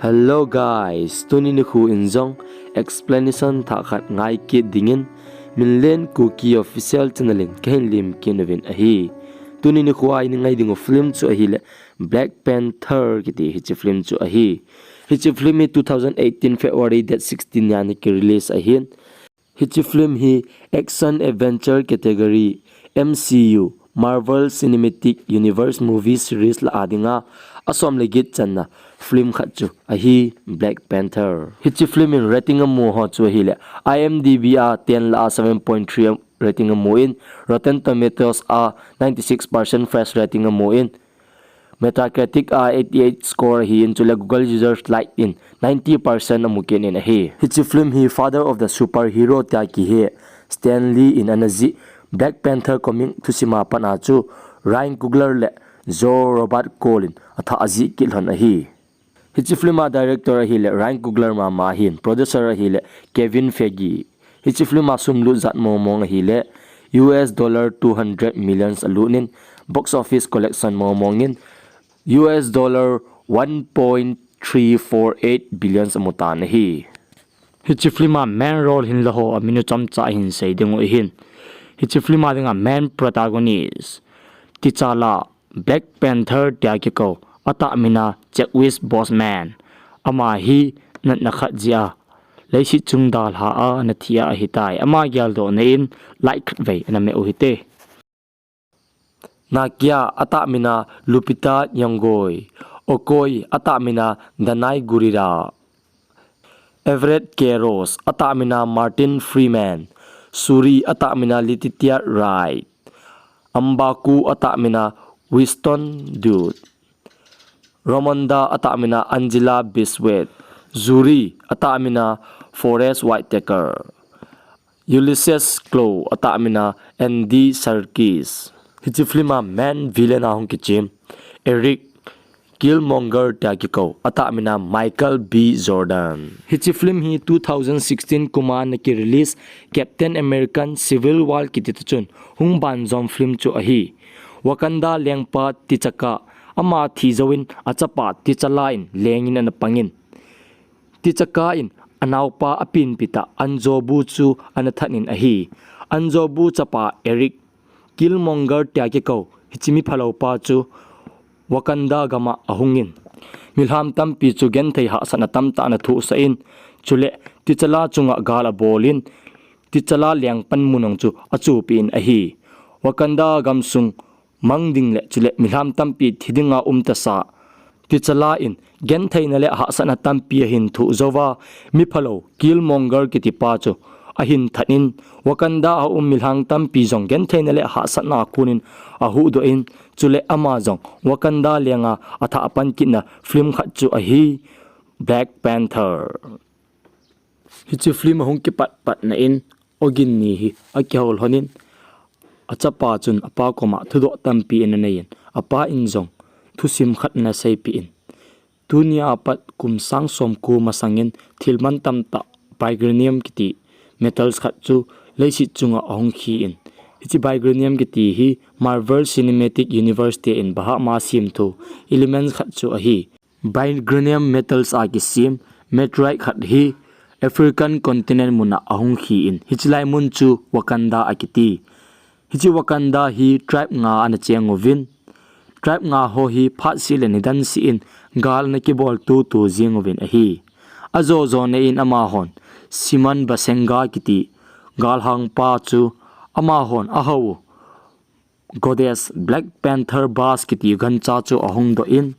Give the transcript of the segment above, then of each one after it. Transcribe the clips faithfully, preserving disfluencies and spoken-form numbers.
Hello guys, tuni nikho in jong explanation thah khat ngai kit dingin Minlen Kuki Official channel in kahin lim kit uvin ahi. Tuni nikho a i ngai dingu film chu ahile Black Panther kiti hiche film chu ahi. Hiche film hi two thousand eighteen February date sixteen nia ana ki release ahin. Hiche film hi action adventure category M C U, Marvel Cinematic Universe movie series lah a dinga asom le get channa film khat chu ahi Black Panther. Hiche film in rating amu ho chu ahile I M D B a ten lah a seven point three rating amu in, Rotten Tomatoes a ninety six percent fresh rating amu in, Metacritic a eighty eight score ahin, chule Google users like in ninety percent amu kit in ahi. Hiche film hi father of the superhero tia kihe Stan Lee in ana jih Black Panther comic thusim a pat a chu Ryan Coogler le Joe Robert Cole in athah ajih kit lhon ahi. Hiche film a director ahile Ryan Coogler mama ahin, producer ahile Kevin Feige. Hiche film a sum lut jat mong mong ahile U S dollar two hundred millions alut in, box office collection mong mong in U S dollar one point three four eight billions amu tan ahi. Hiche film a main role hin la ho amin u chomcha hin sei dingu ahin. Hiche film a dinga main protagonist, T'Challa, Black Panther tia kikou, atah mina Chadwick Boseman. Ama hi natna khat jeh a leiset chung dalha a ana thi a ahitai. Ama geldohna in light khat vei ana meh u hite. Nakia atah mina Lupita Nyong'o, Okoye atah mina Danai Gurira, Everett K. Ross atah mina Martin Freeman, Shuri atah mina Letitia Wright, M'Baku atah mina Winston Duke, Ramonda atah mina Angela Biswett, Shuri atah mina Forest Whitaker, Ulysses Klaue atah mina Andy Serkis. Hiche film a main villain a hung kichem Eric Killmonger tia kikou, atah mina Michael B. Jordan. Hiche film hi two thousand sixteen kum a ana ki release Captain American Civil War kiti toh chun hung banjom film chu ahi. Wakanda lengpa T'Chaka ama thi jouvin achapa T'Challa in lengin ana pangin, T'Chaka in anaopa apenpi tah Anjobu chu ana that in ahi. Anjobu chapa Eric Killmonger tia kikou hiche mi phalou pa chu Wakanda gam a ahungin, milham tampi chu genthei hahsatna tamtah ana thohsah in, chule T'Challa chunga gal abolin, T'Challa lengpan mun jong chu achohpeh in ahi. Wakanda gamsung mang ding le chule milham tampi thi dinga um tasa T'Challa in gentheina le hahsatna tampi ahin thoh jouva, mi phalou Killmonger kiti pa chu ahin that in, Wakanda a um milham tampi jong gentheina le hahsatna a konin ahuhdoh in, chule ama jong Wakanda lenga athah pan kitna film khat chu ahi Black Panther. Hiche film ahung kipat patna in, ogin ni hi akihou lhonin, achapa chun apa koma thudoh tampi in aneiyin, apa in jong thusim khat ana seipeh in, tunia pat kum sang somko masangin thil mantam tah vibranium kiti metals khat chu leiset chunga ahung khi in, hiche vibranium kiti hi Marvel Cinematic Universe te in bahama semthu elements khat chu ahi. Vibranium metals a kisem meteorite khat hi African continent muna ahung khi in, hiche lai mun chu Wakanda akiti. Hiche Wakanda hi tribe nga ana cheng uvin, tribe nga ho hi phat seh le nidan seh in gal ana kibol tutu jing uvin ahi. Ajo jona in amahon Simon Basenga kiti galhangpa chu amahon ahou u Goddess Black Panther Buzz kiti gancha chu ahung doh in,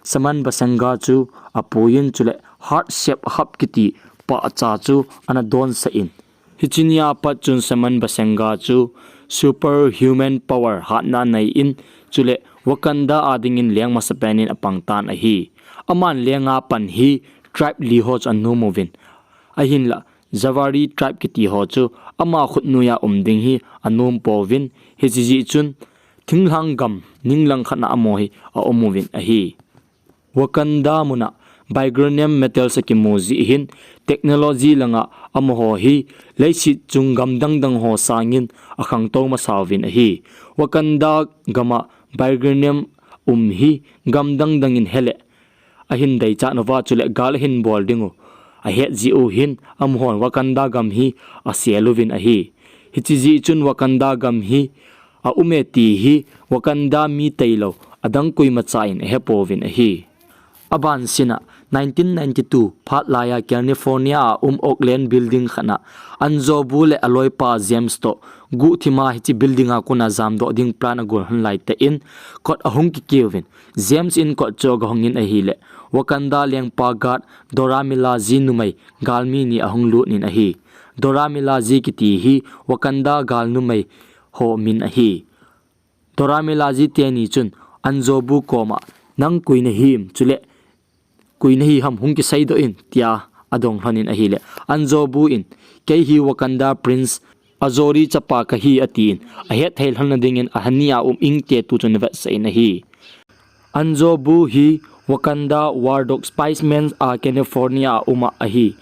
Simon Basenga chu apuiyin, chule Heart Shape Hub kiti pahcha chu ana donsah in, hiche nia pat chun Simon Basenga chu super human power hatna anei in, chule Wakanda a dingin leng masapen in apang tan ahi. Aman lenga pan hi tribe li ho chu anom uvin, ahinlah Jabari tribe kiti ho chu ama khut noiya um ding hi anom pouvin, hiche jeh chun thinglhang gam ninglang khat na amaho hi aum uvin ahi. Wakanda muna vibranium metals akimu jeh hin technology langa amaho hi leiset chung gam dang dang ho sangin akhangtou masa uvin ahi. Wakanda gam a vibranium um hi gam dang dang in hele ahin deichat uva chule gal ahin bol ding u ahet jeh u hin amahon Wakanda gam hi asel uvin ahi. Hiche jeh chun Wakanda gam hi aume ti hi Wakanda mi tailou adang koimacha in ahepouvin ahi. Abansina, nineteen ninety-two phat laiya California a um Oakland building khat na Anjobu le aloipa James toh guhthima hiche building a kona jamdoh ding plan agon lhon laitah in kot ahung kikiuvin, James in kot chu agahongin ahile Wakanda lengpa guard Dora Milaje numei galmi ni ahung lut in ahi. Dora Milaje kiti hi Wakanda gal numei ho min ahi. Dora Milaje teni chun Anjobu koma, "Nang koi nahim, chule koi nahi ham hung kiseidoh in," tia adong lhonin ahile Anjobu in, "Kei hi Wakanda Prince Azori chapa kahi," atin, ahet thei lhon nadingin ahani a um Ing Tetu chun avetsah in ahi. Anjobu hi Wakanda War Dog Spiceman a California a uma ahi.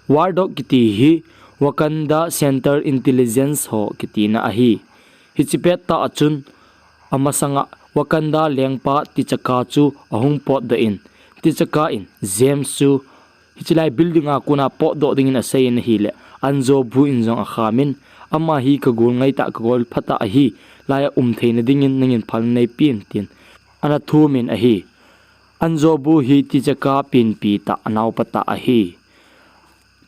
War Dog kiti hi Wakanda Central Intelligence ho kitina ahi. Hiche pettah a chun amasanga Wakanda lengpa T'Chaka chu ahung potdoh in, T'Chaka in James chu hichelai building a kona potdoh dingin aseiyin ahile, Anjobu in jong akhamin, "Ama hi kagol ngaitah, kagol phatah ahi, laiya um theina dingin nangin phalna neipeh in," tin ana thumin ahi. Anjobu hi T'Chaka penpi tah, anaopa tah ahi.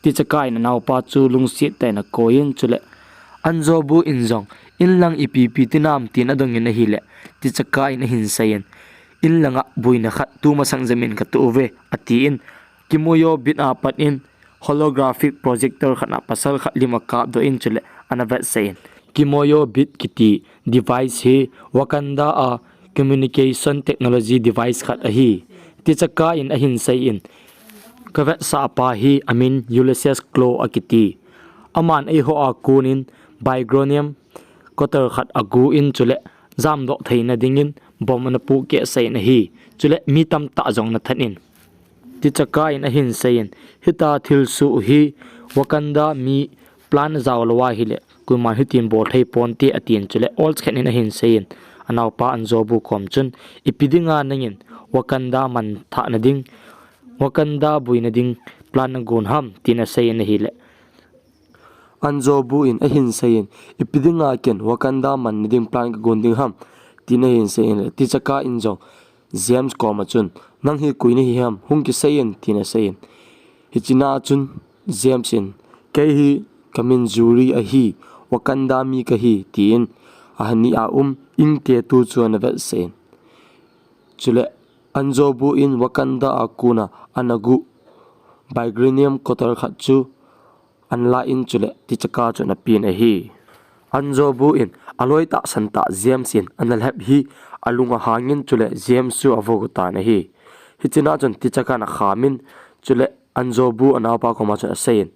T'Chaka in anaopa chu lungset tah in akoiyin, chule Anjobu in jong, "Inlang ipi ipi tinam?" tin adongin ahile, T'Chaka in ahin seiyin, "Inlanga boina khat tumasang jemin katoh uve," atin, kimoyo bit a pat in holographic projector khat na pasal khat lim akapdoh in, chule ana vetsah in, kimoyo bit kiti device hi Wakanda a communication technology device khat ahi. T'Chaka in ahin seiyin, "Kavetsah pa hi amin Ulysses Klaue akiti. Aman eiho a konin vibranium cutter khat aguh in, chule jamdoh theina dingin bomb ana pohkeh seiyin ahi. Chule mi tamtah jong ana that in," T'Chaka in ahin seiyin, "Hitia thilsoh hi Wakanda mi plan ajao lou ahile koiman hitin bol thei ponte," atin, chule olkhen in ahin seiyin, anaopa Anjobu kom chun, "Ipi dinga nangin Wakanda man thahna ding, Wakanda boina ding plan nagon ham?" tin aseiyin ahile, Anjobu in ahin seiyin, "Ipi dinga ken Wakanda manna ding plan kagon ding ham?" tin ahin seiyin le, T'Chaka in jong James koma chun, "Nang hi koi nahi ham, hung kiseiyin," tin aseiyin. Hichena chun James in, "Kei hi kamin Juri ahi, Wakanda mi kahi," tin ahani a um Ing Tetu chu ana vetsah in. Chule Anjobu in Wakanda a kona ana guh vibranium cutter khat chu ana la in, chule T'Chaka chu ana pen ahi. Anjobu in aloi tahsan tah James in ana lhep hi alung ahangin, chule James chu avoh tan ahi. Hichena chun T'Chaka in akhamin, chule Anjobu anaopa koma chun aseiyin,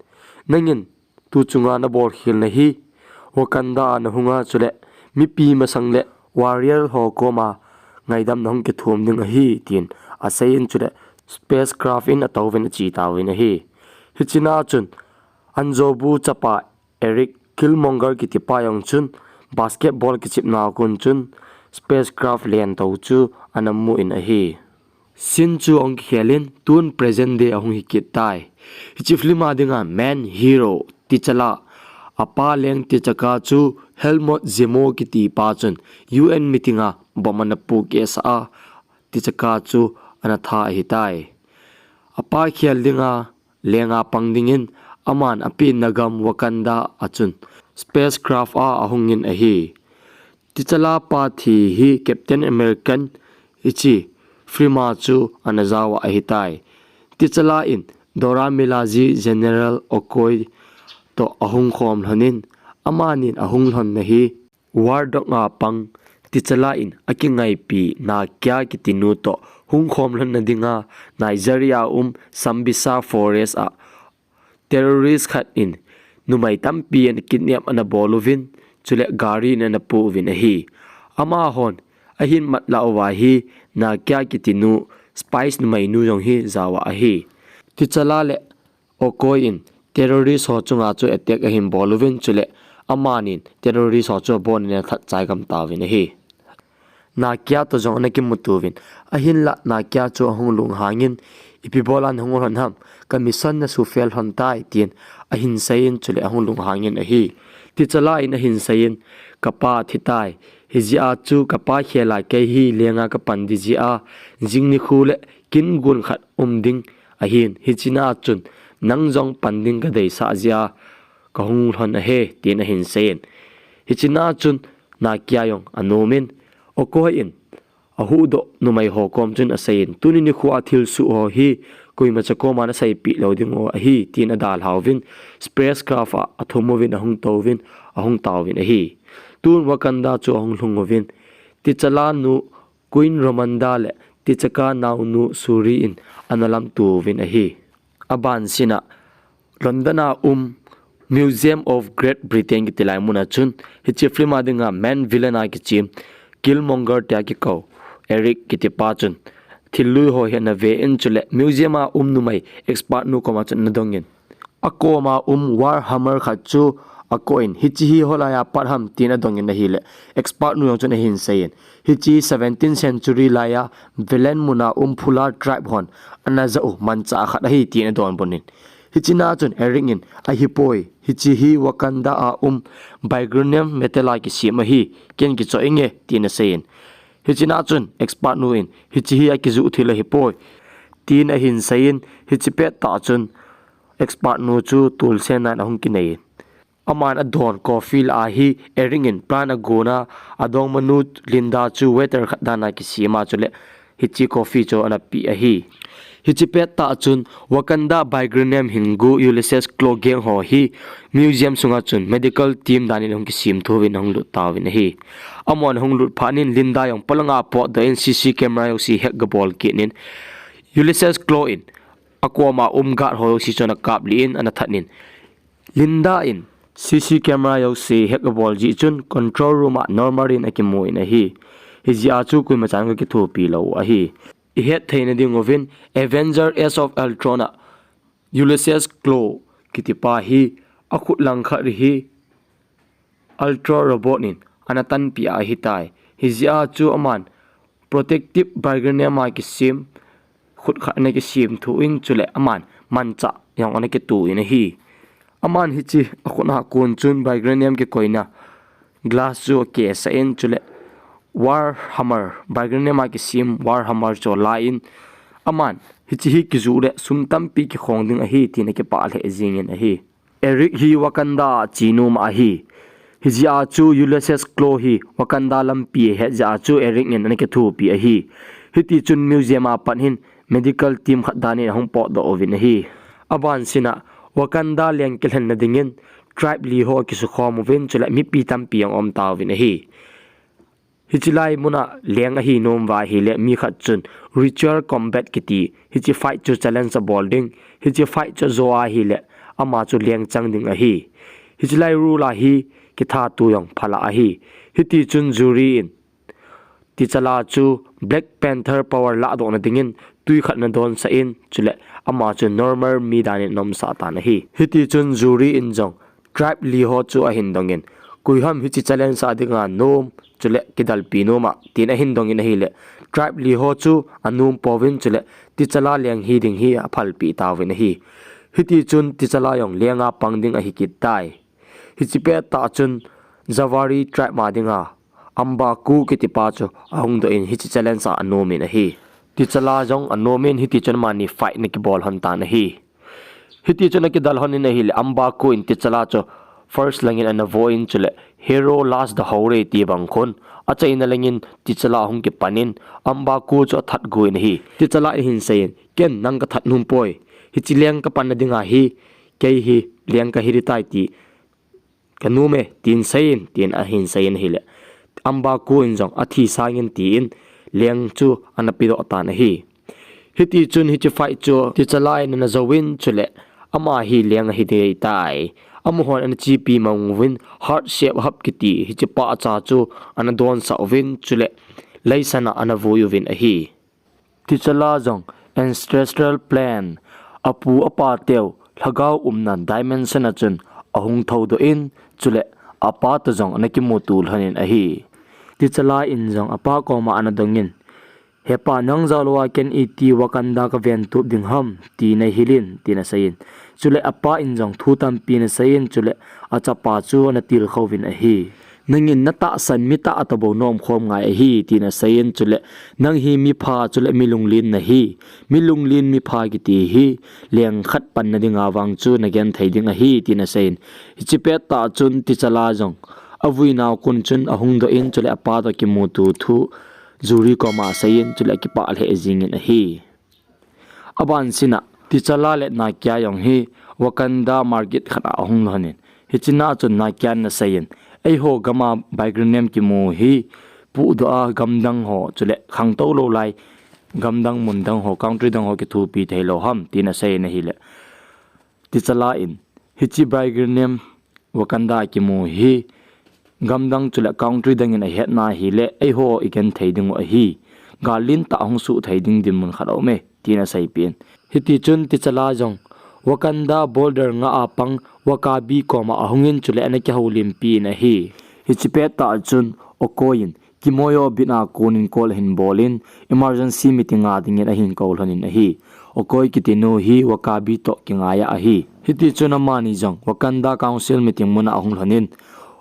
"Nangin tu chunga nabol khelna hi Wakanda a nahunga, chule mipi masang le warrior ho koma ngaidam nahung kithum ding ahi," tin aseiyin, chule spacecraft in atouvin ache tauvin ahi. Hichena chun Anjobu chapa Eric Killmonger kitipa jong chun basketball kichepna a kon chun spacecraft lentou chu ana mu in ahi. Scene chu ahung kikhelin, tun present day ahung hi kit tai. Hiche film a dinga main hero T'Challa, apa leng T'Chaka chu Helmut Zemo kitipa chun U N meeting a bomb ana pohkeh sah a, T'Chaka chu ana that ahitai. Apa khel dinga lenga pang dingin aman apenna gam Wakanda a chun spacecraft a ahungin ahi. T'Challa pa thi hi Captain American hiche film a chu ana jaova ahitai. T'Challa in Dora Milaje General Okoye toh ahung khom lhonin, amanin ahung lhonna hi War Dog a pang T'Challa in akingaipi Nakia kitinu toh hung khom lhonna dinga Nigeria um Sambisa Forest a terrorist khat in numei tampi ana kidnap ana bol uvin, chule gari in ana pu uvin ahi. Amahon ahin matlah uva hi Nakia kitinu Spice numeinu jong hi jaova ahi. T'Challa le Okoye in terrorist ho chunga chu attack ahin bol uvin, chule amanin terrorist ho chu abon in ana that chai gam tauvin ahi. Nakia toh jong ana kimuto uvin. Ahinlah Nakia chu ahung lunghangin, "Ipi bola nahung lhon ham, ka mission nasu fail lhon tai," tin ahin seiyin, chule ahung lunghangin ahi. Tichala in ahin seiyin, "Kapa thi tai. Hijeh a chu kapa khela kei hi lenga kapan ding jeh a, jing nikho le kin gun khat um ding ahin, hiche na chun nang jong pan ding kadeisah jeh a kahung lhon ahi," tin ahin seiyin. Hiche na chun Nakia jong anomin, Okoi in ahuhdoh numei ho kom chun aseiyin, "Tuni nikho a thilsoh ho hi koimacha koma naseipeh lou ding u ahi," tin adalhauvin, spacecraft a athum uvin ahung touvin, ahung tauvin ahi. Tun Wakanda chu ahung lhung uvin, T'Challa nu Queen Ramonda le T'Chaka naonu Shuri in ana lamto uvin ahi. Abansina London a um Museum of Great Britain kiti lai muna chun, hiche film a dinga main villain a kichim Killmonger tia kikou Eric kitipa chun thil lui ho hi ana vein, chule museum a um numei expert nu koma chun ana dongin, akoma um War Hammer khat chu akoh in, "Hiche hi hoilai a pat ham?" tin adongin ahile, expert nu jong chun ahin seiyin, "Hiche seventeenth century lai a Velen muna um Fuller tribe hon ana jah u manchah khat ahi," tin adonbut in. Hiche na chun Eric in, "Ahipoi, hiche hi Wakanda a um vibranium metal a kisem ahi, ken kichoh inge," tin aseiyin. Hiche na chun expert nu in, "Hiche hi akijuh thil ahipoi," tin ahin seiyin, hiche pettah chun expert nu chu tolsen nan ahung kineiyin. Aman adon coffee lah a hi Eric in plan agon a, adongmanu Linda chu waiter khat dan a kisem a, chule hiche coffee chu ana pe ahi. Hiche pettah chun Wakanda vibranium hingu Ulysses Klaue gang ho hi museum sunga chun medical team dan in ahung kisemtho uvin ahung lut tauvin ahi. Amahon ahung lut phat in Linda jong polanga potdoh in C C camera jouse hack gabol kit in, Ulysses Klaue in akoma um guard ho jouse chu ana kaplih in ana that in, Linda in C C camera jouse hack abol jeh chun control room a Namor in akimun ahi. Hijeh a chu koimachan kakithopi lou ahi. Ihet theina ding uvin Avengers Age of Ultron a Ulysses Klaue kitipa hi akhut langkhat hi Ultron robot in ana tanpeh ahitai. Hijeh a chu aman protective vibranium a kisem khut khat ana kisemtho in, chule aman manchah jong ana kitoh in ahi. Aman hiche akhut a kon chun vibranium kikoina glass chu akesah in, chule War Hammer, vibranium a kisem War Hammer chu alai in, aman hiche hi kijoh le sum tampi kikhong ding ahi, tin akipah lheh jingin ahi. Eric hi Wakanda a che nom ahi. Hijeh a chu Ulysses Klaue hi Wakanda lampi ahet jeh a chu Eric in ana kithopi ahi. Hitichun museum a pat hin medical team khat dan in ahung potdoh uvin ahi. Abansina Wakanda leng kilhenna dingin tribe li ho akisukhom uvin, chule mipi tampi jong aum tauvin ahi. Hiche lai muna leng ahi nom uva ahile, mi khat chun ritual combat kiti, hiche fight chu challenge abol ding, hiche fight chu ajo ahile, ama chu leng chang ding ahi. Hiche lai rule a hi kithat to jong phalah ahi. Hitichun Shuri in T'Challa chu Black Panther power lahdohna dingin tui khat ana donsah in, chule ama chu normal mi dan in ana umsah tan ahi. Hitichun Shuri in jong tribe li ho chu ahin dongin, koiham hiche challenge a dinga nom, chule kidalpi nom a, tin ahin dongin ahile, tribe li ho chu anom pouvin, chule T'Challa leng hi ding hi aphalpeh tauvin ahi. Hitichun T'Challa jong leng a pang ding ahi kit tai. Hiche pettah chun Jabari tribe a dinga M'Baku kitipa chu ahung doh in hiche challenge a anom in ahi. T'Challa jong anom in hitichun amani fight ana kibol lhon tan ahi. Hitichun akidal lhon in ahile, M'Baku in T'Challa chu first lang in ana vo in, chule Hero last the hero ti bang khun achaina lang in T'Challa ahung kipan in M'Baku chu athat gu in ahi. T'Challa in ahin seiyin, ken nang kathat nom poi. Hiche leng kapanna dinga hi, kei hi leng kahi ding tai ti kanom e, tin seiyin, tin ahin seiyin ahile, M'Baku in jong athi sangin tin leng chu ana pedoh tan ahi. Hitichun hiche fight chu T'Challa in ana jouvin, chule ama hi leng ahi ding ahitai. Amahon ana chepi mang uvin, heart shape hap kiti hiche pahcha chu ana donsah uvin, chule leisan a ana vui uvin ahi. T'Challa jong ancestral plane, apu apa teu lhagao umna dimension a chun ahung thoudoh in, chule apa toh jong ana kimuto lhon in ahi. T'Challa in jong apa koma ana dongin, "Hepa, nang jal uva ken iti Wakanda kaven tup ding ham?" tin ahilin, tin aseiyin. Chule apa in jong thu tampi ana seiyin, chule achapa chu ana tilkhouvin ahi. "Nangin natahsan mi tah a tabou na umkhom ngai ahi," tin aseiyin, chule, "Nang hi mipha, chule mi lunglen nahi. Mi lunglen mipha kiti hi leng khat panna dinga vang chu nagenthei ding ahi," tin aseiyin. Hiche pettah chun T'Challa jong avuinau kon chun ahung doh in, chule apa toh kimuto thu Shuri koma aseiyin, chule akipah lheh jingin ahi. Abansina T'Challa le Nakia jong hi Wakanda market khat a ahung lhonin, hichea chun Nakia in aseiyin, "Eiho gama vibranium kimu hi puhdoh a gamdang ho, chule khangtou lou lai gamdang mundang ho, country dang ho kithopi theilou ham?" tin aseiyin ahile, T'Challa in, "Hiche vibranium Wakanda a kimu hi gamdang chule country dangin ahetna ahile, eiho igenthei dingu ahi. Gal lentah hung suhthei ding dinmun khat aume," tin aseipeh in. Hitichun T'Challa jong Wakanda border nga a pang W'Kabi koma ahungin, chule ana kihoulimpi in ahi. Hiche pettah chun Okoye in Kimoyo beat a konin call ahin bolin, emergency meeting a dingin ahin kou lhonin ahi. Okoye kiti nu hi W'Kabi toh kingaiya ahi. Hitichun amani jong Wakanda Council meeting muna ahung lhonin,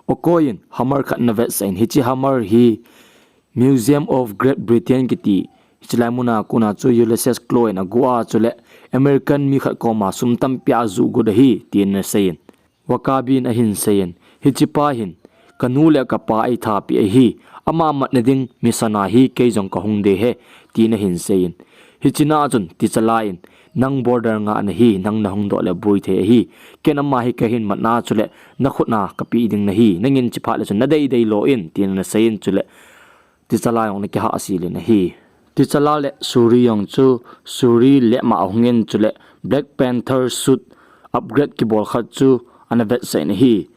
Okoye in hammer khat ana vetsah in, hiche hammer hi Museum of Great Britain kiti, hiche lai muna kona chu Ulysses Klaue in agu a, chule American mi khat koma sum tampi a ajuh got ahi, tin aseiyin. W'Kabi in ahin seiyin, "Hichepa hin kanu le kapa eithapeh ahi, ama matna ding mission a hi kei jong kahung ding ahi," tin ahin seiyin. Hichea chun T'Challa in, "Nang border nga nahi, nang nahung doh le boi thei ahi. Ken ama hi kahin matna, chule nakhut a kapeh ding nahi. Nangin chuphat le chun nadei dei lou in," tin aseiyin, chule T'Challa jong ana kihahsel in ahi. T'Challa le Shuri jong chu Shuri lab a ahungin, chule Black Panther suit upgrade kibol khat chu ana vetsah in ahi.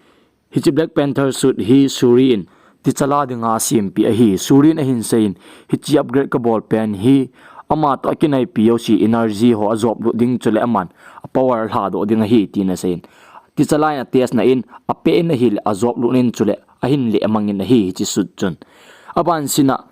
Hiche Black Panther suit hi Shuri in T'Challa dinga asempeh ahi. Shuri in ahin seiyin, "Hiche upgrade kabol pen hi ama toh akinaipi jouse energy ho ajop lut ding, chule aman a power alhadoh ding ahi," tin aseiyin. T'Challa in atest na in, apeh in ahile ajop lut in, chule ahin lehmang in ahi, hiche suit chun. Abansina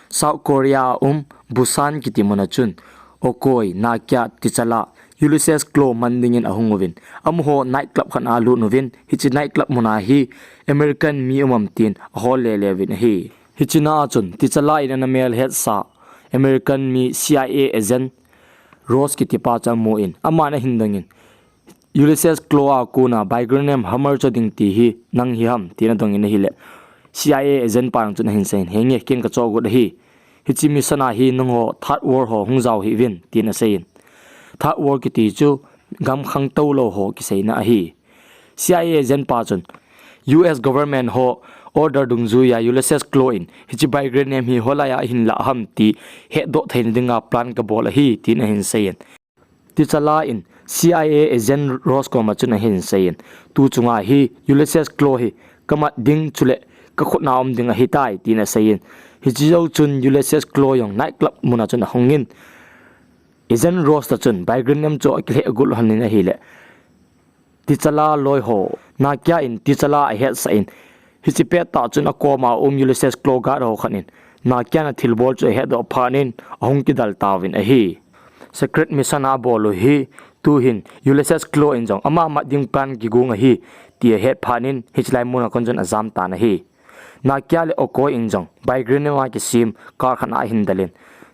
South Korea a um Busan kiti muna chun Okoye, Nakia, T'Challa, Ulysses Klaue man dingin ahung uvin, amaho night club khat a alut uvin, hiche night club muna hi American mi um am tin ahol lele uvin ahi. Hichea chun T'Challa in ana melhetsa American mi C I A agent Rose kitipa chu amun, aman ahin dongin, "Ulysses Klaue a kona vibranium hammer cho ding ti hi nang hi ham?" tin adongin ahile, C I A agent pa jong chun ahin seiyin, "Henge, ken kacho got ahi. Hiche mission a hi nangho Third World ho hung jao hih uvin," tin aseiyin. Third World kiti chu gam khangtou lou ho kiseina ahi. C I A agent pa chun, "U S government ho order dungjuiya Ulysses Klaue in hiche vibranium hi hoilaiya ahin lah ham ti hetdoh theina dinga plan kabol ahi," tin ahin seiyin. T'Challa in C I A agent Rose koma chun ahin seiyin, "Tu chunga hi Ulysses Klaue hi kamat ding chule kakhut a um ding ahitai," tin aseiyin. Hiche jou chun Ulysses Klaue jong night club muna chun ahungin, agent Rose toh chun vibranium chu akilheh got lhonin ahile, T'Challa loi ho, Nakia in T'Challa ahetsah in, hiche pettah chun akoma um Ulysses Klaue guard ho khat in Nakia in athilbol chu ahetdoh phat in ahung kidel tauvin ahi. Secret mission a abol u hi, tuhin Ulysses Klaue in jong ama mat ding plan kigong ahi ti ahet phat in, hiche lai muna kon chun ajam tan ahi. Nakia le Okoye in jong vibranium a kisem car khat a ahin delin,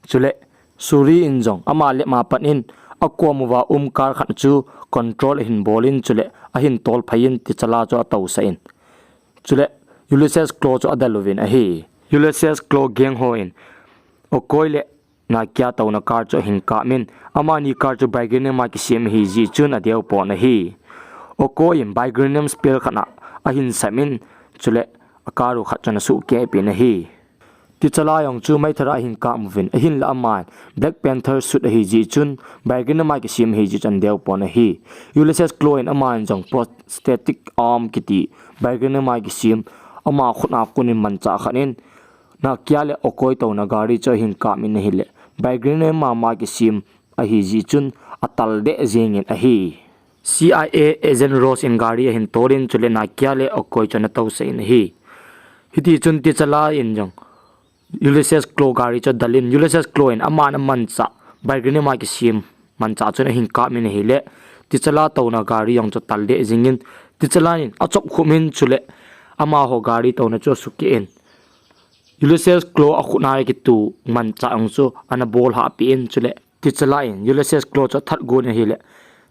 chule Shuri in jong ama lab a pat in akom uva um car khat chu control ahin bolin, chule ahin tolphei in T'Challa chu atousah in, chule Ulysses Klaue chu adel uvin ahi. Ulysses Klaue gang ho in Okoye le Nakia touna car chu ahin kap in, amani car chu vibranium a kisem ahi jeh chun adeu pon ahi. Okoye in vibranium spell khat a ahin sam in, chule a car u khat chu ana suhkeh peh in ahi. T'Challa jong chu meithal a ahin kap uvin, ahinla aman Black Panther suit ahi jeh chun, vibranium a kisem ahi jeh chun adeu pon ahi. Ulysses Klaue in aman jong prosthetic arm kiti vibranium a kisem ama khut a kon in manchah khat in, Nakia le Okoye touna gari chu ahin kap in ahile, vibranium mama kisem ahi jeh chun atal deh jeng in ahi. C I A agent Rose in gari ahin tol in, chule Nakia le Okoye chu ana tousah in ahi. Hitichun T'Challa in jong Ulysses Klaue gari chu adalin, Ulysses Klaue in aman amanchah, Vibranium a kisem manchah chun ahin kapin ahile, T'Challa touna gari jong chu atal deh jingin, T'Challa in achop khum in chule, amaho gari touna chu asukeh in, Ulysses Klaue akhut a kitu manchah jong chu ana bol hahpeh in chule, T'Challa in Ulysses Klaue chu athat gon ahile,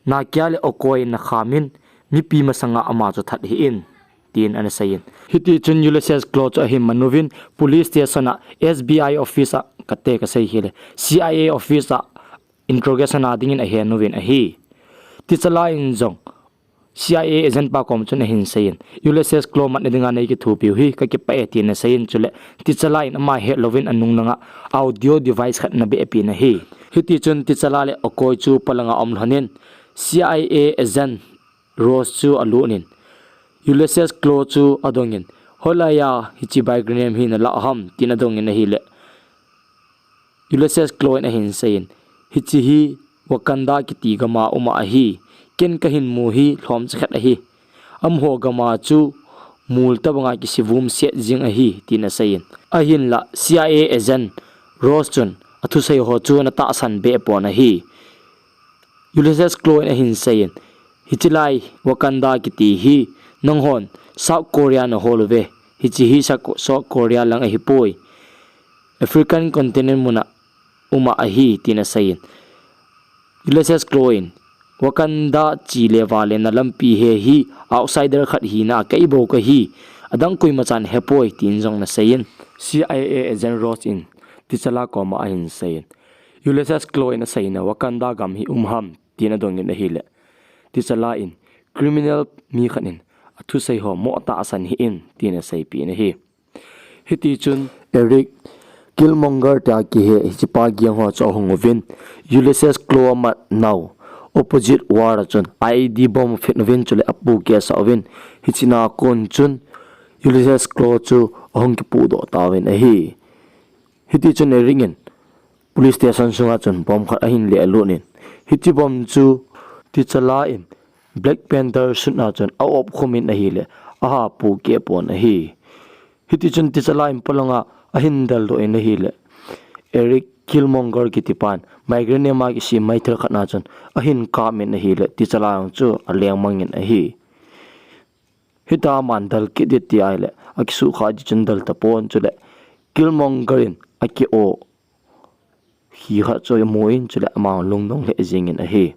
Nakia le Okoye in nakhamin, mipi masanga ama chu that hih in, tin ana seiyin. Hitichun Ulysses Klaue chu ahin manuvin, police station a, S B I office a, kate kasei hile, C I A office a, interrogation a dingin ahenuvin ahi. T'Challa in jong, C I A agent pa kom chun ahin seiyin, Ulysses Klaue matna dinga nei kithopiu hi kakipah e, tin aseiyin chule, T'Challa in ama hetlouvin anung langa audio device khat ana behpeh in ahi. Hitichun T'Challa le Okoye chu polanga aum lhonin, C I A agent Ross chu alutin, Ulysses Klaue chu adongin, hoilaiya hiche Vibranium hi nalah ham, tin adongin ahile, Ulysses Klaue in ahin seiyin, hiche hi Wakanda kiti gama uma ahi, ken kahin mu hi lhomcha khat ahi. Amaho gama chu mol tobanga kisivum set jing ahi, tin aseiyin. Ahinla C I A agent Ross chun athusei ho chu ana tahsan behpon ahi. Ulysses Klaue in ahin seiyin, hichelai Wakanda kiti hi nanghon South Korea nahol uve, hiche hi South Korea lang ahipoi, African continent muna uma ahi, tin aseiyin. Ulysses Klaue in, Wakanda che le vale na lampi he hi outsider khat hina a kei bou kahi, adang koimachan hepoi, tin jong ana seiyin. C I A agent Ross in T'Challa koma ahin seiyin, Ulysses Klaue in aseina Wakanda gam hi um ham, tin adongin ahile, T'Challa in, criminal mi khat in athusei ho mo atahsan hih in, tin aseipeh in ahi. Hitichun Eric Killmonger tia kihe hichepa gang ho chu ahung uvin, Ulysses Klaue amat nau opposite wall a chun I E D bomb afit uvin chule apohkeh sah uvin, hichena kon chun Ulysses Klaue chu ahung kipohdoh tauvin ahi. Hitichun Eric in police station sunga chun bomb khat ahin lehlut in, hiche bomb chu T'Challa in Black Panther suit na chun a-op khum in ahile, aha pohkeh pon ahi. Hitichun T'Challa in polanga ahin deldoh in ahile, Eric Killmonger kitipan Vibranium a kisem meithal khat na chun ahin kapin ahile, T'Challa jong chu alengmangin ahi. Hitia aman del kit ding ati ahile, akisukha ding chun del tapon chule, Killmonger in aki-o hi khat chu amun chule ama lungdong lheh jengin ahi.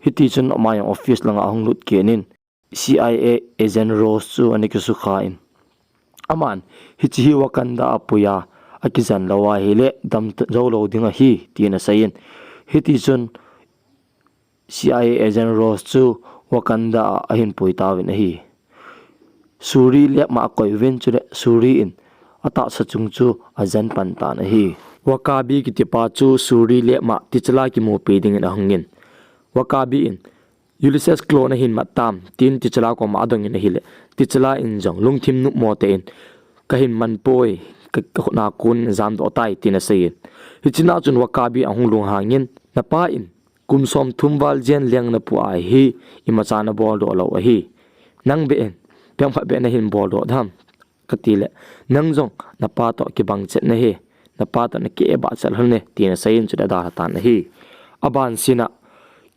Hitichun ama jong office langa ahung lut kit in, C I A agent Ross chu ana kisukha in, aman, hiche hi Wakanda a puiya akijen lou ahile damjou lou ding ahi, tin aseiyin. Hitichun C I A agent Ross chu Wakanda a ahin pui tauvin ahi. Shuri lab ma akoi uvin chule Shuri in atahsa chung chu ajen pan tan ahi. W'Kabi kitipa chu Shuri lab ma T'Challa kimupi dingin ahungin, W'Kabi in, Ulysses Klaue nahin mat tam, tin T'Challa koma adongin ahile, T'Challa in jong lungthim nopmo tah in, kahin man poi, ka, kakhut a kon jamdoh tai, tin aseiyin. Hichena chun W'Kabi ahung lunghangin, napa in kum somthum val jen leng napu ahi, imacha naboldoh lou ahi. Nang beh in, ipi ham khat beh nahin boldoh dem, katile, nang jong napa toh kibang chet nahi, napa toh nakibah chet lhon e, tin aseiyin chule adalha tan ahi. Abansina,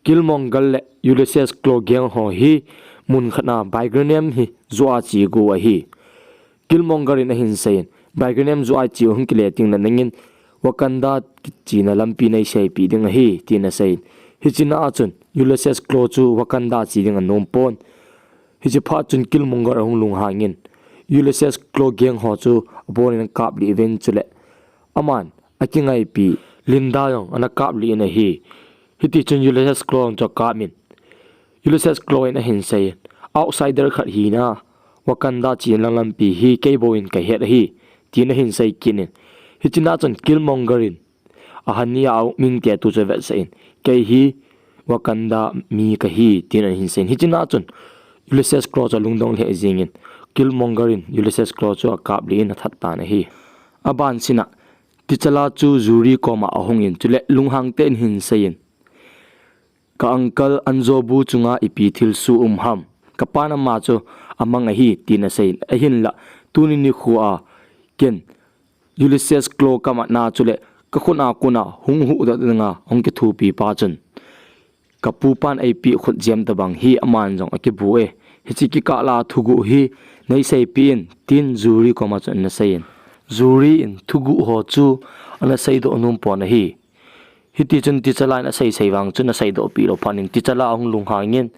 Killmonger le Ulysses Klaue gang ho hi mun khat na Vibranium hi joh a che gu ahi. Killmonger in ahin seiyin, Vibranium joh a che u hung kile tengle nangin Wakanda chena lampi neiseipeh ding ahi, tin aseiyin. Hichena chun Ulysses Klaue chu Wakanda che ding anom pon. Hiche phat chun Killmonger ahung lunghangin, Ulysses Klaue gang ho chu abonin akaplih uvin chule, aman akingaipi Linda jong ana kaplih in ahi. Hitichun Ulysses Klaue jong chu akapin, Ulysses Klaue in ahin seiyin, outsider khat hina, Wakanda chena lampi hi kei bou in kahet ahi, tin ahin sei kit in. Hichena chun Killmonger in, ahan nia auming te tu chu avetsah in, kei hi Wakanda mi kahi, tin ahin seiyin. Hichena chun Ulysses Klaue chu alungdong lheh jengin, Killmonger in Ulysses Klaue chu akaplih in athat tan ahi. Abansina, T'Challa chu Shuri koma ahungin, chule lunghang tah in ahin seiyin, ka uncle Anzobu chunga ipi thilsoh um ham. Kapan ama chu amang ahi, tin aseiyin. Ahinla, tuni nikho a ken Ulysses Klaue kama na chule ka khut a kona hung huhdoh dinga hung kithopi pa chun, ka pupan eipeh khutjem tabang hi aman jong akibu e. Hiche kikah la thuguh hi neiseipeh in, tin Yuri koma chun ana seiyin. Yuri in thuguh ho chu ana seidoh nom pon ahi. Hitichun teacher la in asei sei vang chun aseidoh peh lou phat in teacher la ahung lunghangin,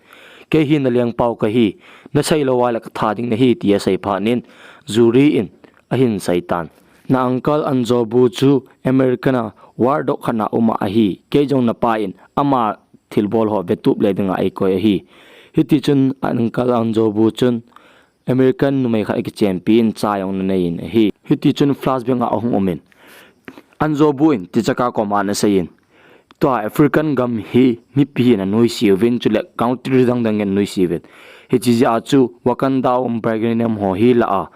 kei hi nalengpau kahi, nasei lou a le katha ding nahi, ti asei phat in Yuri in ahin seitan. Na uncle Anjobu chu American a war doh khat na um ahi, kei jong napa in ama thilbol ho vetup le dinga eikoi ahi. Hitichun uncle Anjobu chun American numei khat akichenpi in cha jong ana neiyin ahi. Hitichun flashback a ahung umin, Anjobu in T'Chaka koma ana seiyin, tua African gam hi mipi hin anoise uvin chule country dang dang in anoise uvin. Hiche jeh a chu Wakanda a um vibranium ho hi la a,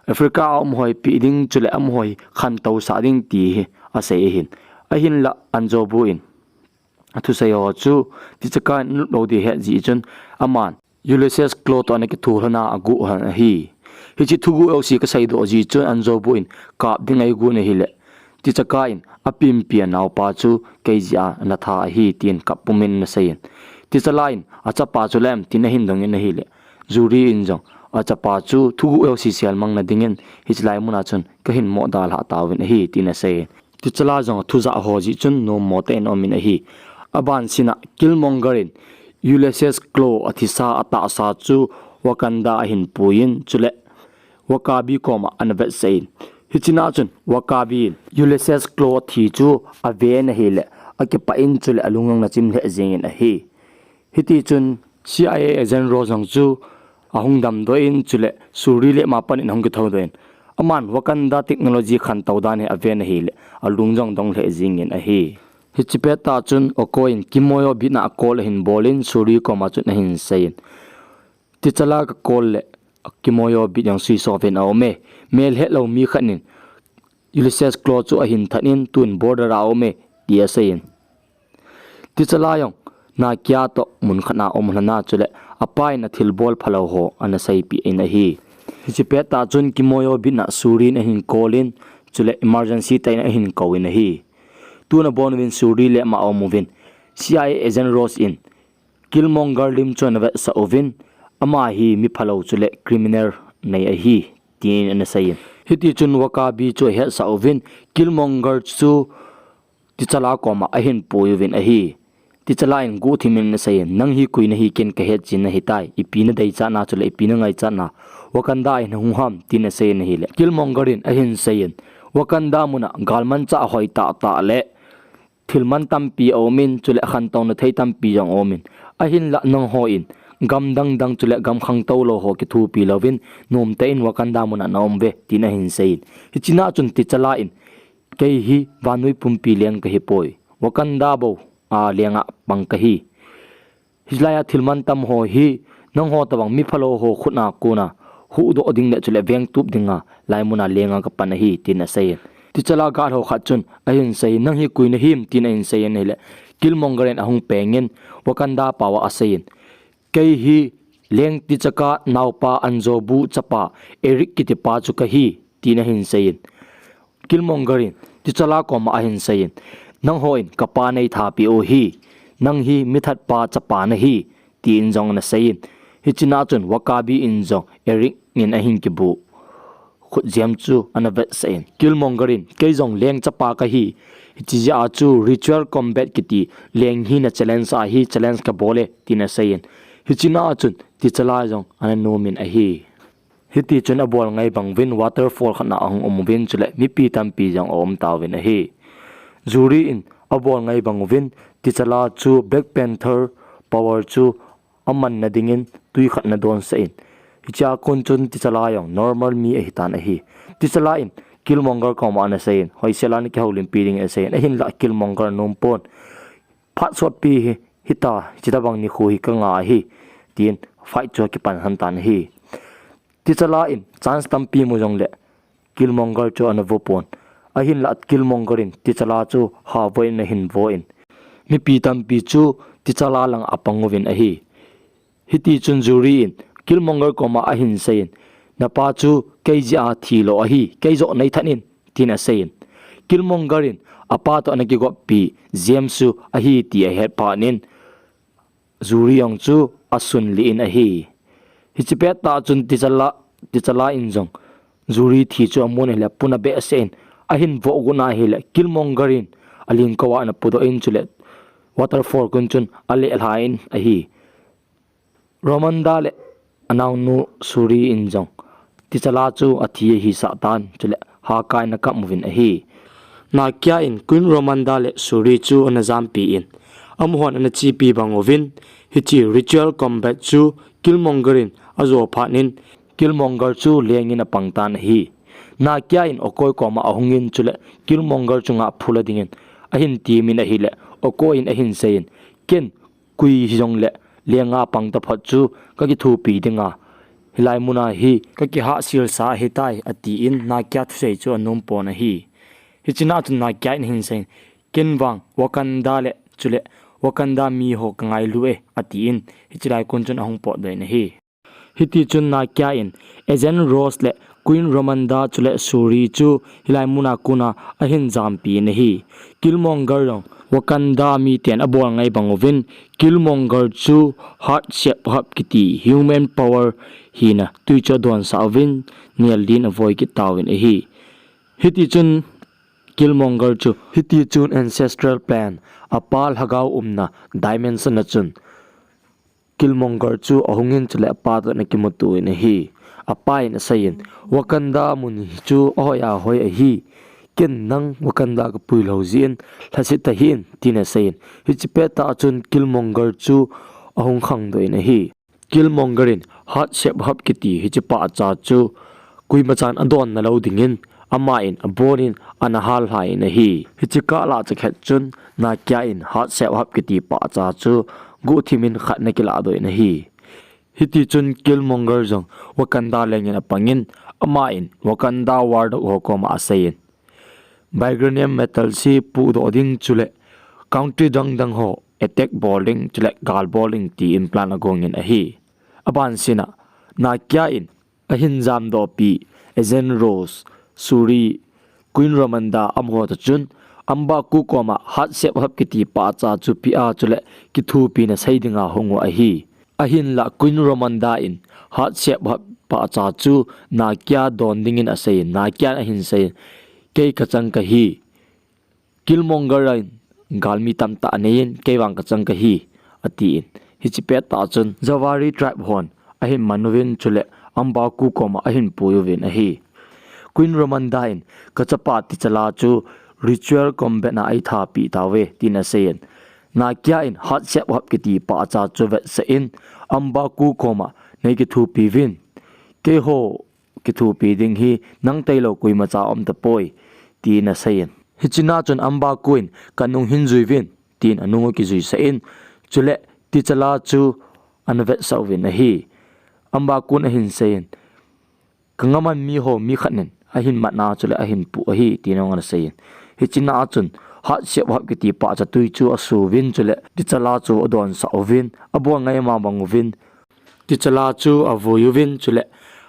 Africa a um ho hi peh ding chule amaho hi khantou sah ding ti hi asei ahin. Ahinlah Anjobu in athusei ho chu T'Chaka in anup lou ding ahet jeh chun aman Ulysses Klaue toh ana kitholhon a aguh lhon ahi. Hiche thuguh jouse kaseidoh jeh chun Anjobu in kap ding eigon ahile, T'Chaka in apinpi anaopa chu kei jeh a ana tha ahi, tin kap pumin ana seiyin. Teacher la in achapa chu lem, tin ahin dongin ahile, Yuri in jong achapa chu thuguh jouse selmang na dingin hiche lai mun a chun kahin mo dalha tauvin ahi, tin aseiyin. Teacher la jong athu jah ho jeh chun nommo tah in aumin ahi. Abanseh a Killmonger in Ulysses Klaue athisa atahsa chu Wakanda ahin puiyin chule W'Kabi koma ana vetsah in. Hiche na chun W'Kabi in Ulysses Klaue thi chu aven ahile akipah in chule alung jong ana chim lheh jengin ahi. Hitichun C I A agent Ross jong chu ahung damdoh in chule Shuri lema panin ahung kithoudoh in. Aman Wakanda technology khantou dan hi aven ahile alung jong dong lheh jengin ahi. Hiche pettah chun Oko in Kimoyo Beach a call ahin bolin Shuri koma chun ahin seiyin. Teacher la ka call le Kimoyo Beach jong switch off in aume. Mel hetlou mi khat in Ulysses Klaue chu ahin that in tun border a aume, ti aseiyin. Teacher la jong Nakia toh mun khat a aum lhon a chule apa in athilbol phalou ho ana seipeh in ahi. Hiche pettah chun Kimoyo Beach a Shuri in ahin call in chule emergency tah in ahin kouvin ahi. Tun abonuvin Shuri lema aumuvin C I A agent Ross in Killmonger lim chu ana vetsah uvin, ama hi miphalou chule criminal nei ahi, tin ana seiyin. Hitichun W'Kabi chu ahetsah uvin, Killmonger chu T'Challa koma ahin pui uvin ahi. T'Challa in guhthimin ana seiyin, nang hi koi nahi ken kahet chen nahitai, ipi nadeichat na chule ipi nangaichat na Wakanda a hin hung ham, tin aseiyin ahile, Killmonger in ahin seiyin, Wakanda mun a galmanchah hoi tahtah le thilman tampi aumin, chule khantouna thei tampi jong aumin. Ahinlah nangho in gam dangdang chule gam khangtou lou ho kithopi louvin, nomtah in Wakanda mun a naum uve, tin ahin seiyin. Hiche na chun T'Challa in, kei hi vannoi pumpi leng kahipoi, Wakanda bou a lenga pang kahi. Hilai a thilman tam ho hi nangho tobang miphalou ho khut a kona huhdoh ding le chule vengtup dinga lai mun a lenga kapan ahi, tin aseiyin. T'Challa guard ho khat chun ahin seiyin, nang hi koi nahim, tin ahin seiyin ahile, Killmonger in ahung pengin Wakanda pao a aseiyin, kei hi Leng T'Chaka naopa Anjobu chapa Eric kitipa chu kahi, tin ahin seiyin. Killmonger in T'Challa koma ahin seiyin, nangho in kapa neitha peh u hi, nang hi mithatpa chapa nahi, tin jong ana seiyin. Hiche na chun W'Kabi in jong Eric in ahin kibu khutjem chu ana vetsah in, Killmonger in, kei jong leng chapa kahi, hiche jeh a chu ritual combat kiti leng hina challenge ahi, challenge kabol e, tin aseiyin. Hiche na chun T'Challa jong ana nomin ahi. Hitichun abol ngai bang uvin waterfall khat na ahung um uvin, chule mipi tampi jong aum tauvin ahi. Yuri in abol ngai bang uvin T'Challa chu Black Panther power chu amanna dingin tui khat ana donsah in, hichea kon chun T'Challa jong normal mi ahitan ahi. T'Challa in Killmonger koma ana seiyin, hoisel a nakihoulimpi ding, aseiyin, ahinlah Killmonger anom pon. Phat sotpi hi, hita, hitabang nikho hi kanga ahi, tin fight chu akipan lhon tan ahi. T'Challa in chance tampi mu jongle Killmonger chu ana vo pon. Ahinlah Killmonger in T'Challa chu havoh in ahin vo in, mipi tampi chu T'Challa langa apang uvin ahi. Hitichun Yuri in Killmonger koma ahin seiyin, napa chu kei jeh a thilou ahi, kei joh neithat in, tin aseiyin. Killmonger in apa toh ana kigoppi James chu ahi ti ahet phat in Shuri jong chu asunlih in ahi. Hiche pettah chun T'Challa, T'Challa in jong Shuri thi chu amun ahile apuna behseh in ahin vohgun ahile Killmonger in alingkou a ana pudoh in chule waterfall kun chun alehlha in ahi. Ramonda le anaonu Shuri in jong T'Challa chu athi ahisah tan chule hakai in akap uvin ahi. Nakia in Queen Ramonda le Shuri chu ana jampi in amahon ana chepi bang uvin hiche ritual combat chu Killmonger in ajo phat in Killmonger chu lengin apang tan ahi. Nakia in Okoye koma ahungin chule Killmonger chunga phula dingin ahin temin ahile Okoye in ahin seiyin, ken koi hijongle lenga pang taphot chu kakithopi dinga hilai muna hi kakihahselsa ahitai atin Nakia thusei chu anom pon ahi. Hichena chun Nakia in ahin seiyin, ken vang Wakanda le chule Wakanda miho kangailu e atin hichelai kun chun ahung potdoh in ahi. Hitichun Nakia in Agent Rose le Queen Ramonda chule Shuri chu hilai muna kona ahin jampi in ahi. Killmonger jong Wakanda miten abol ngai bang uvin Killmonger chu heart shape hub kiti human power hina tui chu adonsah uvin nel din avoi kit tauvin ahi. Hitichun Killmonger chu hitichun ancestral plane apa lhagao umna dimension a chun Killmonger chu ahungin chule apa toh ana kimuto in ahi. Apa in aseiyin, Wakanda mun hi chu ahoi ahoi ahi. Ken nang Wakanda kapui lou jeh in lhaset tahih in tin aseiyin. Hiche pettah chun Killmonger chu ahung khangdoh in ahi. Killmonger in heart shape hub kiti hiche pahcha chu koimachan adonna lou dingin amahin abonin ana hallhai in ahi. Hiche kah lah chakhet chun Nakia in heart shape hub kiti pahcha chu guhthim in khat ana kilahdoh in ahi. Hitichun Killmonger jong Wakanda lengin apangin amahin Wakanda wardoh ho koma aseiyin, vibranium metal hi pudoh ding chule country dang dang ho attack bol ding chule gal bol ding tin plan agongin ahi. Abansina Nakia in ahin jamdohpi Agent Rose, Shuri, Queen Ramonda amaho toh chun M'Baku koma heart shape hub kiti pahcha chu pea chule kithopina sei dinga hung u ahi. Ahinlah Queen Ramonda in heart shape hub pahcha chu Nakia don dingin aseiyin, Nakia in ahin seiyin, kei kachang kahi. Killmonger in galmi tamtah aneiyin, kei vang kachang kahi, atin. Hiche pettah chun Jawari tribe hon ahin man uvin chule M'Baku koma ahin pui uvin ahi. Queen Ramonda in kachapa T'Challa chu ritual combat na eithapi tauve tin aseiyin. Nakia in heart shape hub kiti pahcha chu vetsah in M'Baku koma nei kithopi uvin. Keiho kithopi ding hi nang tailou koimacha aum tapoi, tin aseiyin. Hichena chun M'Baku in kanung hin jui uvin, tin anung u kijuisah in, chule T'Challa chu ana vetsah uvin ahi. M'Baku in ahin seiyin, kangaman miho mi khat in ahin matna chule ahin pu ahi, tin ana seiyin. Hichena chun heart shape hub kiti pahcha tui chu asu uvin chule T'Challa chu adonsah uvin, abol ngai ma bang uvin T'Challa chu avui uvin chule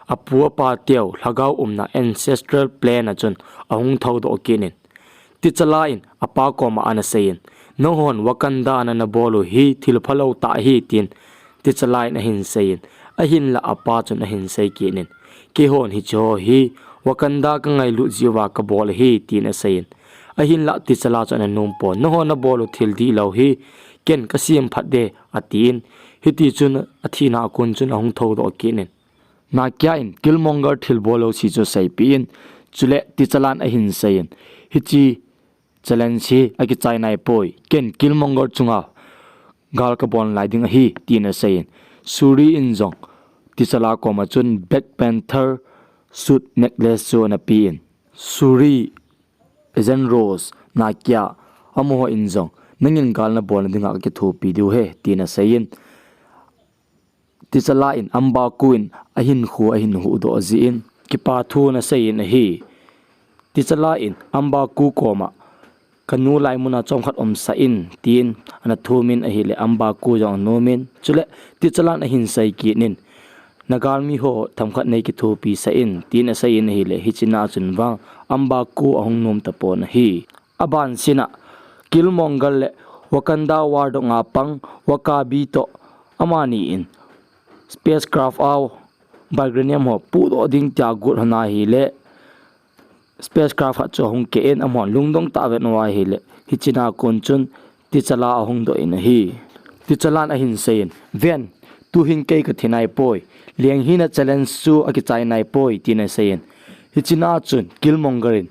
apu apa teu lhagao umna ancestral plane a chun ahung thoudoh kit in. T'Challa in apa koma ana seiyin, nanghon Wakanda nana bol u hi thil phalou tah ahi tin T'Challa in ahin seiyin, ahinlah apa chun ahin sei kit in, keihon hicheho hi Wakanda kangailut jeh uva kabol ahi tin aseiyin. Ahinlah T'Challa chu ana nom pon, nanghon nabol u thil dihlou hi ken kasem phat de, atin. Hitichun athina a kon chun ahung thoudoh kit in. Nakia in Killmonger thilbol jouse chu aseipeh in, chule T'Challa in ahin seiyin, hiche challenge hi akichai naipoi, ken Killmonger chunga gal kabol nalai ding ahi, tin aseiyin. Shuri in jong T'Challa koma chun Black Panther suit necklace chu ana pen. Shuri, Agent Rose, Nakia, amaho in jong, nangin gal nabol nadinga kakithopi diu ahi, tin aseiyin. T'Challa in M'Baku in ahinkho ahin huhdoh jeh in kipa thu ana seiyin ahi. T'Challa in M'Baku koma, kanu lai muna chomkhat umsah in, tin ana thumin ahile M'Baku jong anomin, chule T'Challa in ahin sei kit in, nagalmi ho themkhat nei kithopi sah in, tin asei in ahile, hichea chun vang M'Baku ahung nom tapon ahi. Aban sina, Killmonger le Wakanda War dong a pang W'Kabi toh amani in spacecraft a vibranium ho pudoh ding tia got lhon ahile, spacecraft khat chu ahung keh in, amahon lungdong tah vet uva ahile, hichea kon chun T'Challa ahung doh in ahi. T'Challa'n ahin seiyin, "Ven, tuhin kei kathi naipoi, leng hina challenge chu akichai naipoi," tin aseiyin. Hichea chun Killmonger in,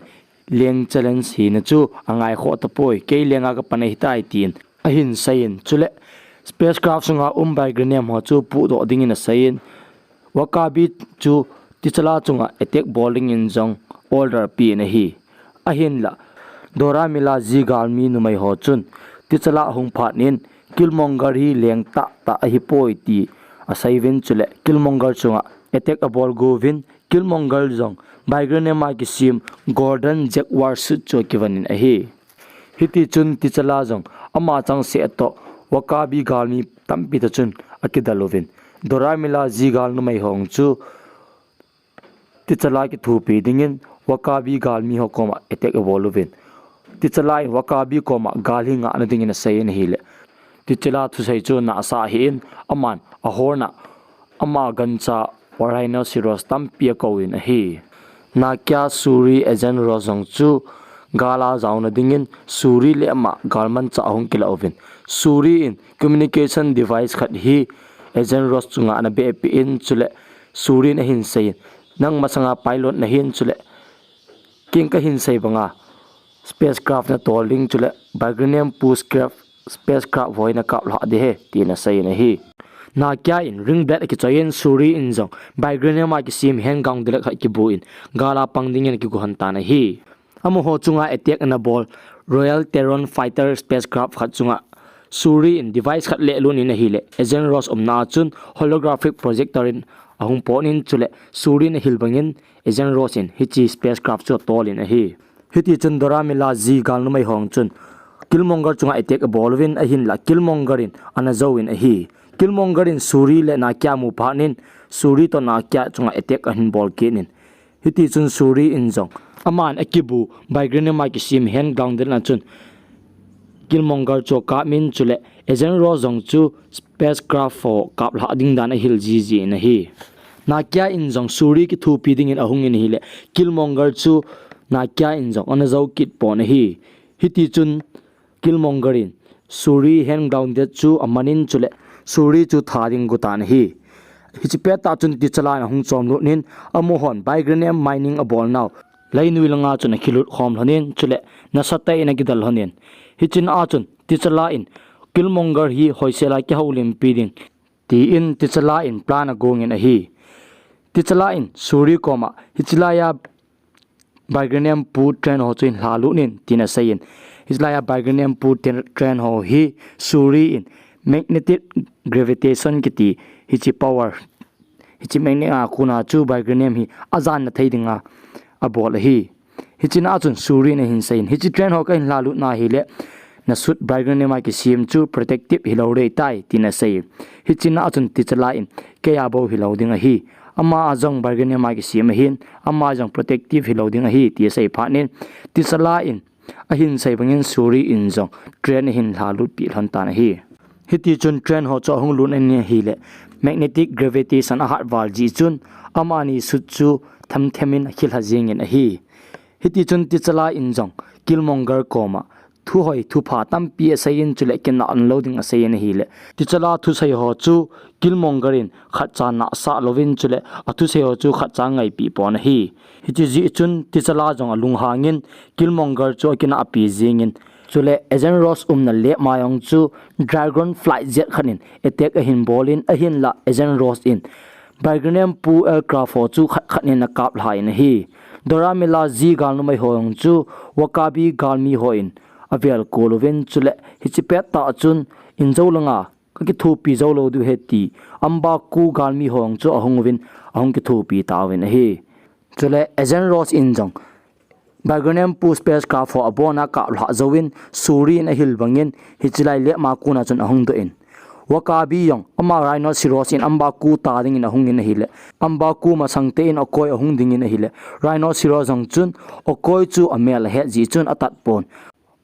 "Leng challenge hina chu angaikhoh tapoi, kei lenga kapan ahitai," tin ahin seiyin. Chule spacecraft sunga um vibranium ho chu pudoh dingin aseiyin, W'Kabi chu T'Challa chunga attack bol dingin jong order apen ahi. Ahinla, Dora Milaje galmi numei ho chun T'Challa ahung phat in Killmonger hi leng tahtah ahipoi ti aseiuvin, chule Killmonger chunga attack abol got uvin, Killmonger jong vibranium a kisem Golden Jaguar suit chu akivan in ahi. Hitichun T'Challa jong ama changseh toh W'Kabi galmi tampi toh chun akidel uvin, Dora Milaje gal numei ho chu T'Challa kithopi dingin W'Kabi galmi ho koma attack abol uvin, T'Challa in W'Kabi koma gal hi ngahna dingin aseiyin ahile, T'Challa thusei chu nahsah ahin, aman ahorna ama gancha rhinoceros tampi akouvin ahi. Nakia, Shuri, Agent Ross jong chu gal a jaona dingin Shuri le ama galmanchah ahung kilah uvin, Shuri in communication device khat hi Agent Ross chunga ana behpeh in, chule Shuri in ahin seiyin, "Nang masanga pilot nahin, chule kei kahin sei banga spacecraft natol ding, chule vibranium pu spacecraft, spacecraft ho hi nakaplhah ding ahi," tin aseiyin ahi. Nakia in ring blade akichoiyin, Shuri in jong vibranium a kisem hand gun direct khat kibuin, gal a pang dingin akigo lhon tan ahi. Amaho chunga attack anabol Royal Terran fighter spacecraft khat chunga Shuri in device khat lehlut in ahile, Agent Ross umna a chun holographic projector in ahung pot in, chule Shuri in ahil bangin Agent Ross in hiche spacecraft chu atol in ahi. Hitichun Dora Milaje gal numei ho chun Killmonger chunga attack abol uvin, ahinla Killmonger in ana jouvin ahi. Killmonger in Shuri le Nakia amu phat in, Shuri toh Nakia chunga attack ahin bol kit in, hitichun Shuri in jong aman akibu vibranium a kisem hand gun direct a chun Killmonger chu akap in, chule Agent Ross jong chu spacecraft ho kaplhah ding dan ahil jiji in ahi. Nakia in jong Shuri kithopi dingin ahung in ahile, Killmonger chu Nakia in jong ana jou kit pon ahi. Hitichun Killmonger in Shuri hand gun direct chu aman in, chule Shuri chu tha ding agot tan ahi. Hiche pettah chun T'Challa in ahung chomlut in, amahon vibranium mining abolnau leinoi langa chun akilut khom lhon in, chule nasatah in akidel lhon in, hichea chun T'Challa in Killmonger hi hoisel a kihoulimpi ding, tin T'Challa in plan agong in ahi. T'Challa in Shuri koma hichelai a vibranium pu train ho chu hin lhalut in, tin aseiyin, hichelai a vibranium pu train, train ho hi Shuri in magnetic gravitation kiti hiche power, hiche magnet a kona chu vibranium hi ajanna thei dinga abol ahi. Hichea chun Shuri in ahin seiyin, hiche train ho kahin lhalut na ahile, nasut vibranium a kisem chu protective hilou ding ahitai, tin asei. Hichea chun T'Challa in, kei a bou hilou ding ahi, ama a jong vibranium a kisem ahin, ama jong protective hilou ding ahi, ti asei phat in, T'Challa in ahin sei bangin Shuri in jong train ahin lhalut peh lhon tan ahi. Hitichun train ho chu ahung lut in ahile, magnetic gravitation ahat val jeh chun amani suit chu themthem in akhilha jeng in ahi. Hitichun T'Challa in jong Killmonger koma thuhoi thupha tampi aseiyin, chule kinah lou ding aseiyin ahile, T'Challa thusei ho chu Killmonger in khatcha nahsah louvin, chule athusei ho chu khatcha ngaipi pon ahi. Hiche jeh chun T'Challa jong alunghang in Killmonger chu akinahpi jeng in, chule Agent Ross umna lab a jong chu Dragonfly jet khat in attack ahin bol in, ahinla Agent Ross in vibranium pu aircraft ho chu khat khat in akaplha in ahi. Dora Milaje gal numei ho jong chu W'Kabi galmi hon avel kol uvin, chule hiche pettah chun injou langa kakithopi jou lou diu ahi ti M'Baku galmi ho jong chu ahung uvin, ahung kithopi tauvin ahi. Chule Agent Ross in jong vibranium pu spacecraft ho abona akaplhah jouvin, Shuri in ahil bangin hichelai lab a kona chun ahung doh in, Wakabi jong ama rhinoceros in ambaku ta dingin ahungin ahile, ambaku masang tein Okoi ahung dingin ahile, rhinoceros jong chun Okoi chu amel ahet jeh chun atat pon.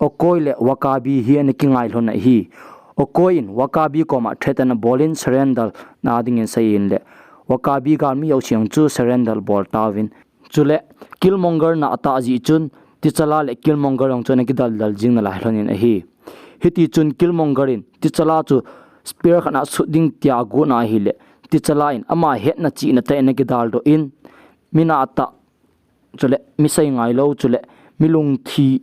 Okoi le Wakabi hi ana kingai lhon ahi. Okoi in Wakabi koma threat ana bolin surrender na dingin aseiyin le, Wakabi galmi jouse jong chu surrender abol tauvin. Chule Killmonger na atah jeh chun T'Challa le Killmonger jong chu ana kidaldal jing nalai lhonin ahi. Hiti chun Killmonger in T'Challa chu spear khat na sut ding tia agot na ahile, T'Challa in ama hetna chihna tah in ana kidaldoh in, mi na atah, chule mi seingai lou, chule mi lungthi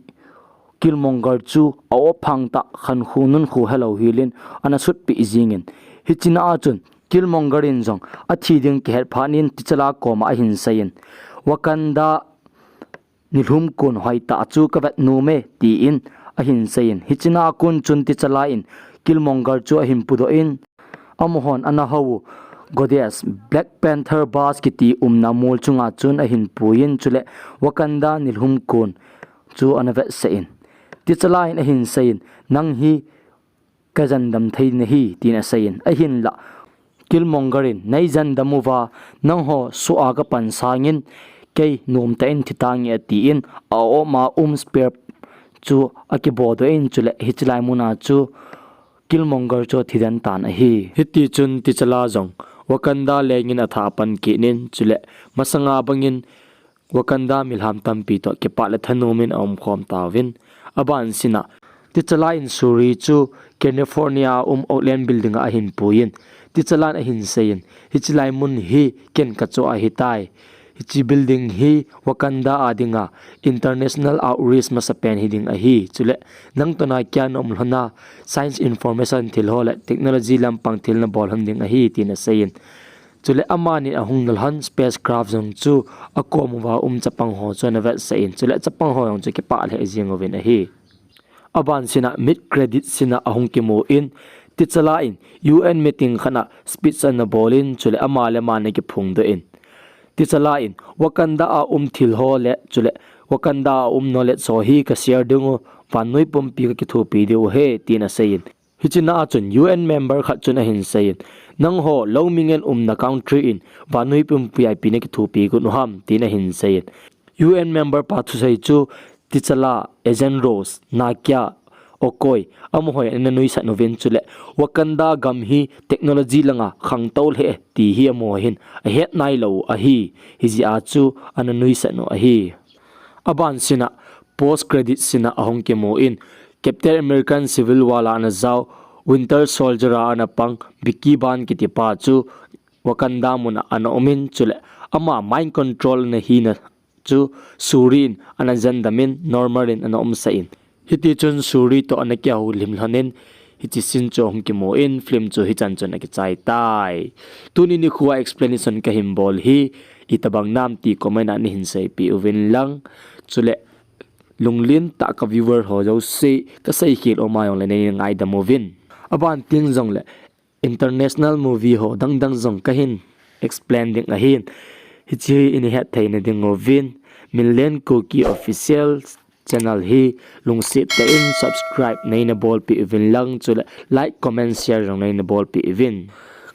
Killmonger chu a-op phang tah, khankhu nunkhu helou helin ana sutpeh jingin. Hiche na a chun Killmonger in jong athi ding kihet phat in T'Challa koma ahin seiyin, Wakanda nilhum kun hoitah chu kavet nom e, tin ahin seiyin. Hiche na a kon chun T'Challa in Killmonger chu ahin pudoh in, amahon ana hou u goddess Black Panther bust kiti umna mol chunga chun ahin puiyin, chule Wakanda nilhum kun chu ana vetsah in. T'Challa in ahin seiyin, nang hi kajandam thei nahi, tin aseiyin. Ahinlah Killmonger in, nei jandam uva, nangho soh a kapan sangin, kei nomtah in thi tange, atin, a-op ma um spear chu akibodoh in, chule hiche lai muna chu Killmonger chu athi den tan ahi. Hiti chun T'Challa jong Wakanda lengin atha apan kit in, chule masanga bangin Wakanda milham tampi toh kipah le thanom in aumkhom tauvin. Abansina T'Challa in Shuri chu California a um Oakland building a ahin puiyin. T'Challa in ahin seiyin, hiche lai mun hi ken kachoh ahitai. Hiche building hi Wakanda a dinga international outreach masapen hiding ahi. Chule nang toh Nakia na um lhona science information thil ho le technology lampang thil nabol lhon ding ahi, tin aseiyin. Chule amani ahung nalhon spacecraft jong chu akom uva um chapang ho chu ana vetsah in, chule chapang ho jong chu kipah lheh jing uvin ahi. Abansina mid credit scene a ahung kimu in, T'Challa in U N meeting khat a speech ana bol in, chule ama le ama ana kiphongdoh in, T'Challa in Wakanda a um thil ho le, chule Wakanda a um knowledge ho hi ka share ding u, vannoi pumpi kakithopi diu ahi, tin aseiyin. Hiche na a chun U N member khat chun ahin seiyin, nangho lou mingen umna country in vannoi pumpi a ipi nakithopi got u ham, tin ahin seiyin. U N member pa thusei chu T'Challa, Agent Rose, Nakia, Okoi, amaho in ana nuisat uvin, chule Wakanda gam hi technology langa khangtou lheh e ti hi amaho hin ahet nailou u ahi, hijeh a chu ana nuisat u ahi. Abansina post credit scene a ahung kimu in, Captain American Civil War a ana jao, Winter Soldier a ana pang Bucky Barnes kitipa chu Wakanda mun a ana um in, chule ama mind control ana hina chu Shuri in ana jandam in, Namor in ana umsah in. Hiti chun Shuri toh ana kihoulim lhon in, hiche scene chu ahung kimu in, film chu hichan chun akichai tai. Tuni nikho a explanation kahin bol hi, itobang nam ti comment a neihin seipeh uvin lang. Chule lunglen tah ka viewer ho jouse, kasei khel um a jongle nei ngaidam uvin. Aban teng jongle international movie ho dangdang jong kahin explain ding ahin. Hiche hi nei hetthei na ding uvin, Minlen Kuki Official channel hi lungset tah in subscribe neina bolpeh uvin lang, chule like, comment, share jong neina bolpeh uvin.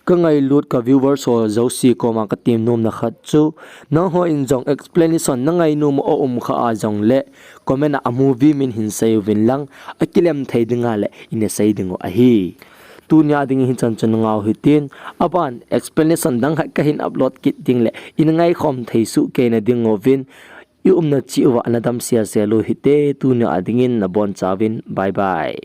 Ka ngailut ka viewers ho jouse koma ka temnomna khat chu, nangho in jong explanation na ngainom u aum kha a jongle comment a movie min hin sei uvin lang, akilem thei dinga le ina sei ding u ahi. Tunia dingin hichan chun ngau hitin, aban explanation dang khat kahin upload kit ding le ina ngaikhom thei soh kei na ding uvin, i umna cheh uva ana dam sese lou hite, tunia dingin nabonchauvin, bye bye.